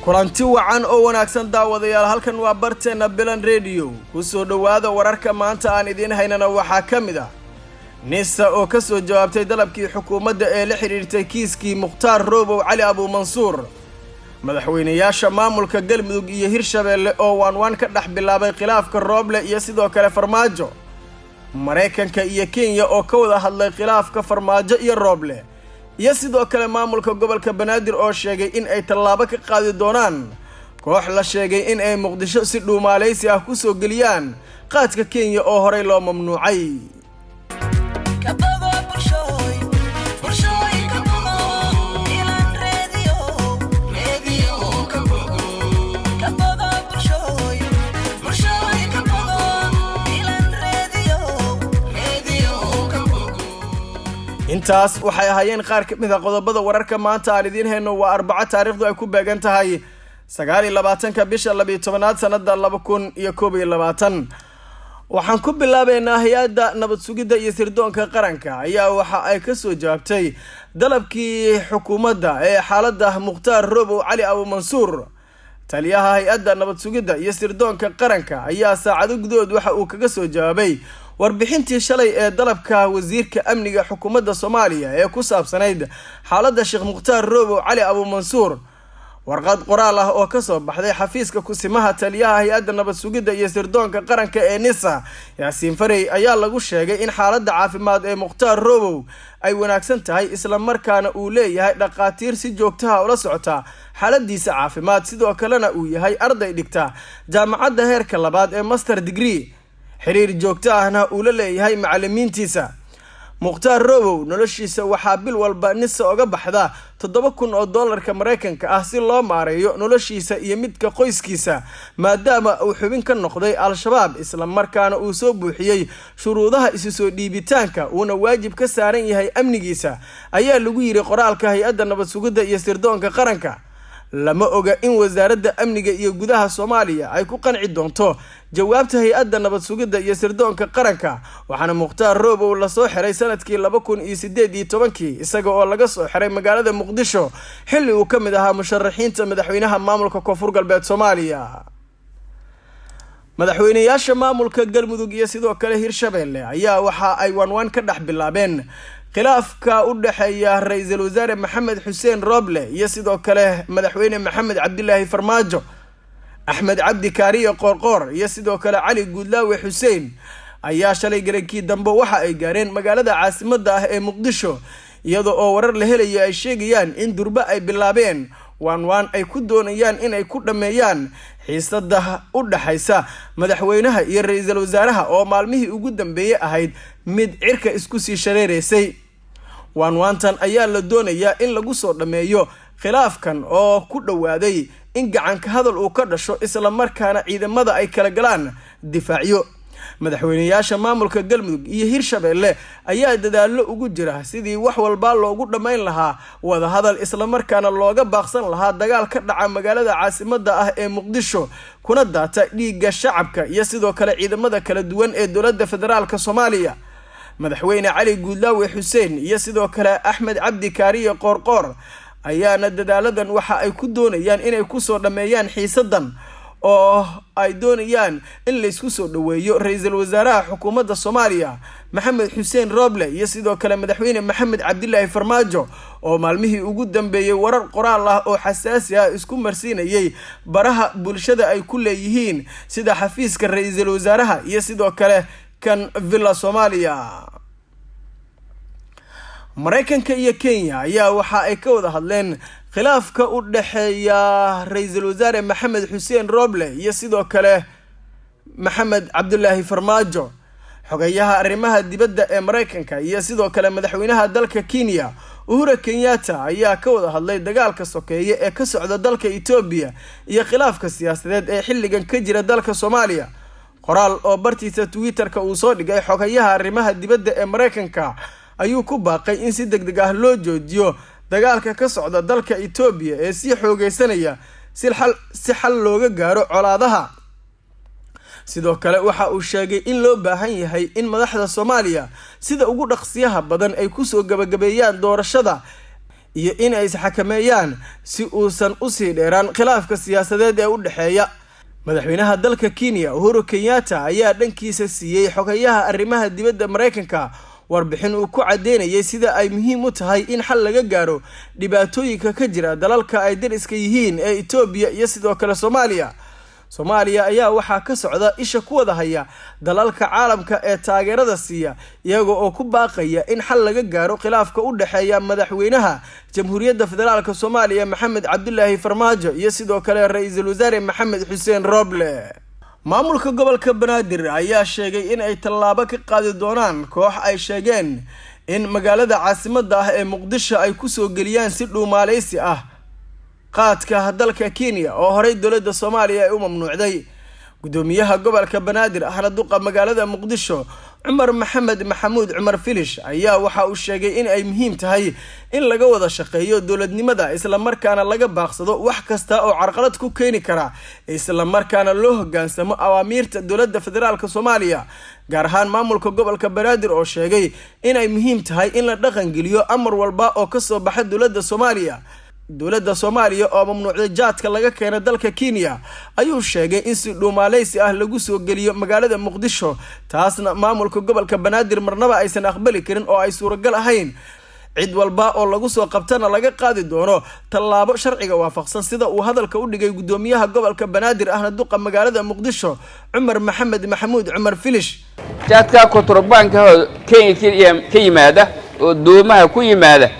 Kulanti wacan oo wanaagsan, daawadayaal. Halkan waa barteenna Bilan Radio. Ku soo dhowaada wararka maanta aan idiin haynana. Waxaa ka mid ah NISA oo ka soo jawaabtay dalabkii xukuumadda ee la xidhiirtay kiiskii Mukhtaar Roobow Cali Abuumansuur, madaxweynayaasha maamulka Galmudug iyo Hirshabeelle oo waanwaan ka dhex bilaabay khilaafka Rooble iyo sidoo kale Farmaajo, Maraykanka iyo Kenya oo ka wada hadlay khilaafka Farmaajo iyo Rooble, iyo sidoo kale maamulka gobolka Banaadir oo sheegay in ay tallaabo ka qaadi doonaan koox la sheegay in ay Muqdisho si dhuumaalaysi ah ku soo geliyaan qaadka Kenya oo horey loo mamnuucay. Kabogo bulshooy, bulshooy kabogo, Bilan Radio, Radio kabogo. Kabogo bulshooy, bulshooy kabogo, Bilan Radio, Radio kabogo. Intaas waxay ahaayeen qaar ka mid a qodobada wararka maanta aan idiin hayno. Waa Arbaco, taariikhdu ay ku beegan tahay 29-ka bisha 12aad, sanada 2021. Waxaan ku bilaabeynaa hay-adda nabad sugidda iyo sirdoonka qaranka ayaa waxa ay kasoo jawaabtay dalabkii xukuumadda ee xaaladda Mukhtaar Robow Cali Abuumansuur. Taliyaha hay-adda nabad sugidda iyo sirdoonka qaranka ayaa saacado gudahood waxa uu kaga soo jawaabay warbixintii shalay ee dalabka wasiirka amniga xukuumadda Soomaaliya ee ku saabsanayd xaaladda Sheekh Mukhtaar Robow Cali Abuumansuur. Warqad qoraal ah oo kasoo baxday xafiiska kusimaha taliyaha hay-adda nabad sugidda iyo sirdoonka qaranka ee NISA, Yaasiin Farey, ayaa lagu sheegay in xaaladda caafimaad ee Mukhtaar Robow ay wanaagsan tahay, islamarkaana uu leeyahay dhaqaatiir si joogtaha ula socota xaaladiisa caafimaad, sidoo kalena uu yahay arday dhigta jaamacadda heerka labaad ee master degree, xiriir joogto ahna uu la leeyahay macalimiintiisa. Mukhtaar Robow noloshiisa waxaa bil walba NISA oga baxda 7000 oo dollarka Maraykanka ah si loo maareeyo noloshiisa iyo midka qoyskiisa, maadaama uu xubin ka noqday Al-Shabaab, islamarkaana uu soo buuxiyey shuruudaha isu soo dhiibitaanka, uuna waajib ka saaran yahay amnigiisa, ayaa lagu yiri qoraalka hay-adda nabad sugidda iyo sirdoonka qaranka. Lama oga in wasaaradda amniga iyo gudaha Soomaaliya ay ku qanci doonto jawaabta hay-adda nabad sugidda iyo sirdoonka qaranka. Waxaana Mukhtaar Robow lasoo xiray sanadkii 2018-kii, isaga oo laga soo xiray magaalada Muqdisho xilli uu ka mid ahaa musharaxiinta madaxweynaha maamulka Koonfur Galbeed Soomaaliya. Madaxweyneyaasha maamulka Galmudug iyo sidoo kale Hirshabeelle ayaa waxa ay waanwaan ka dhex bilaabeen khilaafka u dhexeeya ra-iisul wasaare Maxamed Xuseen Roble iyo sidoo kale madaxweyne Maxamed Cabdilaahi Farmaajo. Axmed Cabdi Kaariye Qoorqoor iyo sidoo kale Cali Guudlaawe Xuseen ayaa shalay galankii dambe waxa ay gaareen magaalada caasimadda ah ee Muqdisho, iyada oo warar la helayo ay sheegayaan in durbe ay bilaabeen waanwaan ay ku doonayaan inay ku dhammeeyaan xiisada u dhexaysa madaxweynaha iyo ra-iisul wasaaraha oo maalmihii ugu dambeeyey ahayd mid cirka isku sii shareereysay. Waanwaantan ayaa la doonayaa in lagu soo dhammeeyo khilaafkan oo ku dhowaaday in gacanka hadal uu ka dhasho, islamarkaana ciidamada ay kala galaan difaacyo. Madaxweyneyaasha maamulka Galmudug iyo Hirshabeelle ayaa dadaallo ugu jira sidii wax walba loogu dhammayn lahaa wadahadal, islamarkaana looga baaqsan lahaa dagaal ka dhaca magaalada caasimadda ah ee Muqdisho, kuna daata dhiigga shacabka iyo sidoo kale ciidamada kala duwan ee dowladda federaalka Soomaaliya. Madaxweyne Cali Guudlaawe Xuseen iyo sidoo kale Axmed Cabdi Kaariye Qoorqoor ayaana dadaaladan waxa ay ku doonayaan inay kusoo dhammeeyaan xiisadan oo ay doonayaan in laysku soo dhoweeyo ra-iisul wasaaraha xukuumadda Soomaaliya Maxamed Xuseen Roble iyo sidoo kale madaxweyne Maxamed Cabdilaahi Farmaajo, oo maalmihii ugu dambeeyey warar qoraal ah oo xasaasi ah isku marsiinayay baraha bulshada ay ku leeyihiin, sida xafiiska ra-iisul wasaaraha iyo sidoo kale kan Villa Soomaaliya. Maraykanka iyo Kenya ayaa waxa ay ka wada hadleen khilaafka u dhexeeya ra-iisul wasaare Maxamed Xuseen Roble iyo sidoo kale Maxamed Cabdulaahi Farmaajo. Xogayaha arrimaha dibadda ee Maraykanka iyo sidoo kale madaxweynaha dalka Kenya Uhura Kenyatta ayaa ka wada hadlay dagaalka sokeeye ee ka socda dalka Etoobiya iyo khilaafka siyaasadeed ee xilligan ka jira dalka Soomaaliya. Qoraal oo bartiisa Twitter-ka uu soo dhigay xogayaha arrimaha dibadda ee Maraykanka ayuu ku baaqay in si deg deg ah loo joojiyo dagaalka ka socda dalka Etoobiya ee sii xoogeysanaya, si xal looga gaaro colaadaha. Sidoo kale waxa uu sheegay in loo baahan yahay in madaxda Soomaaliya sida ugu dhaqsiyaha badan ay kusoo gabagabeeyaan doorashada. iyo in ay isxakameeyaan si uusan usii dheeraan khilaafka siyaasadeed ee u dhexeeya. Madaxweynaha dalka Kenya Uhuru Kenyatta ayaa dhankiisa siiyey xogayaha arrimaha dibadda Mareykanka warbixin uu ku cadeynayay sida ay muhiim u tahay in xal laga gaaro dhibaatooyinka ka jira dalalka ay dariska yihiin ee Itoobiya iyo sidoo kale Soomaaliya. Soomaaliya ayaa waxaa ka socda isha ku wada haya dalalka caalamka ee taageerada siiya, iyaga oo ku baaqaya in xal laga gaaro khilaafka u dhexeeya madaxweynaha Jamhuuriyadda Federaalka Soomaaliya Maxamed Cabdulaahi Farmaajo iyo sidoo kale ra-iisul wasaare Maxamed Xuseen Roble. Maamulka gobolka Banaadir ayaa sheegay in ay tallaabo ka qaadi doonaan koox ay sheegeen in magaalada caasimadda ah ee Muqdisho ay kusoo geliyaan si dhuumaaleysi ah qaadka dalka Kenya oo horey dowladda Soomaaliya ay u mamnuucday. Gudoomiyaha gobolka Banaadir ahna duqa magaalada Muqdisho Cumar Maxamed Maxamuud Cumar Filish ayaa waxa uu sheegay in ay muhiim tahay in laga wada shaqeeyo dowladnimada, islamarkaana laga baaqsado wax kasta oo carqalad ku keeni kara, islamarkaana loo hoggaansamo awaamiirta dowladda federaalka Soomaaliya, gaar ahaan maamulka gobolka Banaadir oo sheegay in ay muhiim tahay in la dhaqangeliyo amar walba oo kasoo baxa dowladda Soomaaliya. Dowladda Soomaaliya oo mamnuucday jaadka laga keeno dalka Kenya ayuu sheegay in si dhuumaaleysi ah lagu soo geliyo magaalada Muqdisho, taasna maamulka gobolka Banaadir marnaba aysan aqbali karin oo ay suuragal ahayn. Cid walba oo lagu soo qabtana laga qaadi doono tallaabo sharciga waafaqsan, sida uu hadalka u dhigay gudoomiyaha gobolka Banaadir ahna duqa magaalada Muqdisho Cumar Maxamed Maxamuud Cumar Filish. Jaadka kontrabaanka Kenya ka yimaada oo doomaha ku yimaada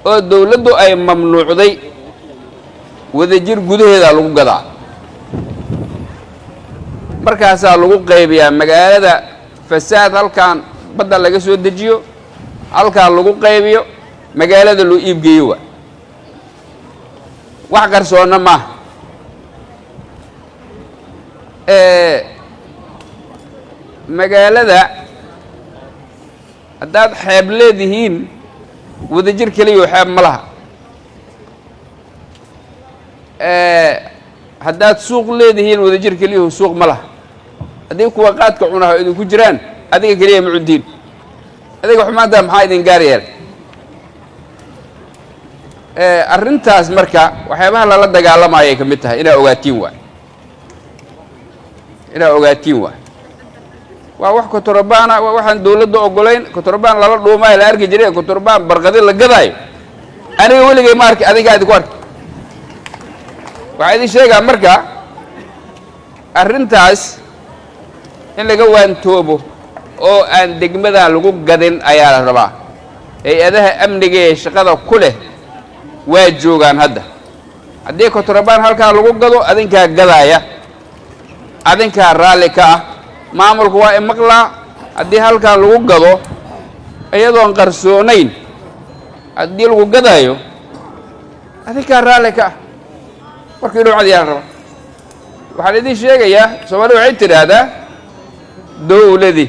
oo dawladdu ay mamnuucday, Wadajir gudaheeda lagu gadaa, markaasaa lagu qaybiyaa magaalada. Fasaad halkaan badda laga soo dejiyo, halkaan lagu qaybiyo, magaalada loo iibgeeyo. Waa wax qarsoonna maaha. Magaalada haddaad xeeb leedihiin, Wadajir keliyo xeeb ma laha. Haddaad suuq leedihiin, Wadajir keliyahu suuq ma laha. Haddii kuwa qaadka cunaha idinku jiraan, adiga keliya ma cuntiin. Adiga xumaanta maxaa idin gaar yeelay? Arrintaas marka waxyaabaha lala dagaalamaayay ka mid tahay. Inaa ogaatiin waay, inaa ogaatiin waay. Waa wax kontrabaana, waa waxaan dawladda ogolayn. Kontrabaan lala dhuumaayo la arki jiray, kontrabaan barqadi la gadaayo aniga weligay ma arki, adigaa idinku arki. Waxaa idin sheegaa marka arrintaas in laga waantoobo oo aan degmadan lagu gadin ayaa la rabaa. Hay-adaha amniga ee shaqada ku leh waa joogaan hadda. Haddii kontrabaan halkaa lagu gado, adinkaa gadaaya, adinkaa raalli ka ah. Maamulku waa imaqlaa. Haddii halkaa lagu gado iyadoon qarsoonayn, haddii lagu gadaayo, adinkaa raalli ka ah. Warka inuu cad yaa la rabaa. Waxaan idin sheegayaa, Soomaalida waxay tidhaahdaa dowladi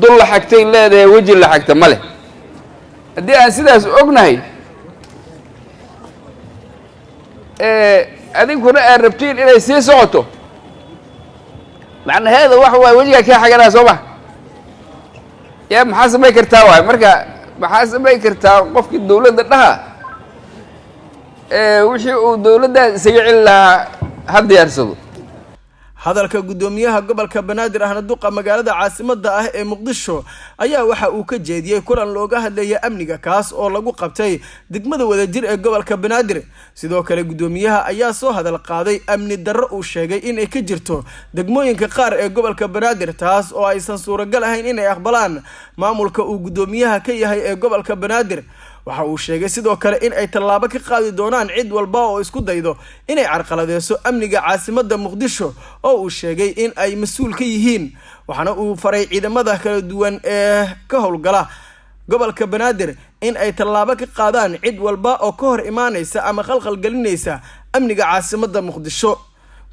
dul la xagtay leedahay, weji la xagta ma leh. Haddii aan sidaas ognahay, adinkuna aad rabtiin inay sii socoto, macnaheeda waxa waay wejigaa kaa xaganaa, soo ma? Yaa maxaa samayn kartaa waay? Marka maxaa samayn kartaa qofkii dowladda dhaha wixii uu dowladdaas isaga celi lahaa ha diyaarsado. Hadalka gudoomiyaha gobolka Banaadir ahna duqa magaalada caasimadda ah ee Muqdisho ayaa waxa uu ka jeediyey kulan looga hadlaya amniga, kaas oo lagu qabtay degmada Wadajir ee gobolka Banaadir. Sidoo kale gudoomiyaha ayaa soo hadal qaaday amni darro uu sheegay inay ka jirto degmooyinka qaar ee gobolka Banaadir, taas oo aysan suuragal ahayn inay aqbalaan maamulka uu gudoomiyaha ka yahay ee gobolka Banaadir. Waxa uu sheegay sidoo kale in ay tallaabo ka qaadi doonaan cid walba oo isku daydo inay carqaladeyso amniga caasimadda Muqdisho oo uu sheegay in ay mas-uul ka yihiin. Waxaana uu faray ciidamada kala duwan ee ka howlgala gobolka Banaadir in ay tallaabo ka qaadaan cid walba oo ka hor imaanaysa ama khalkhal gelinaysa amniga caasimadda Muqdisho.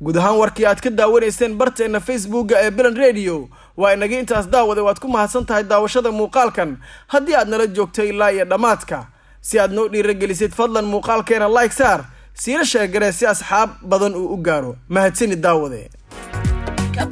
Guud ahaan warkii aad ka daawanayseen barteena Facebooka ee Bilan Radio waa inaga intaas. Daawada, waad ku mahadsan tahay daawashada muuqaalkan. Haddii aad nala joogtay ilaa iyo dhammaadka, si aad noo dhiiragelisid, fadlan muuqaalkeena like saar, siina sheegaree si asxaab badan uu u gaaro. Mahadsani daawade. Ka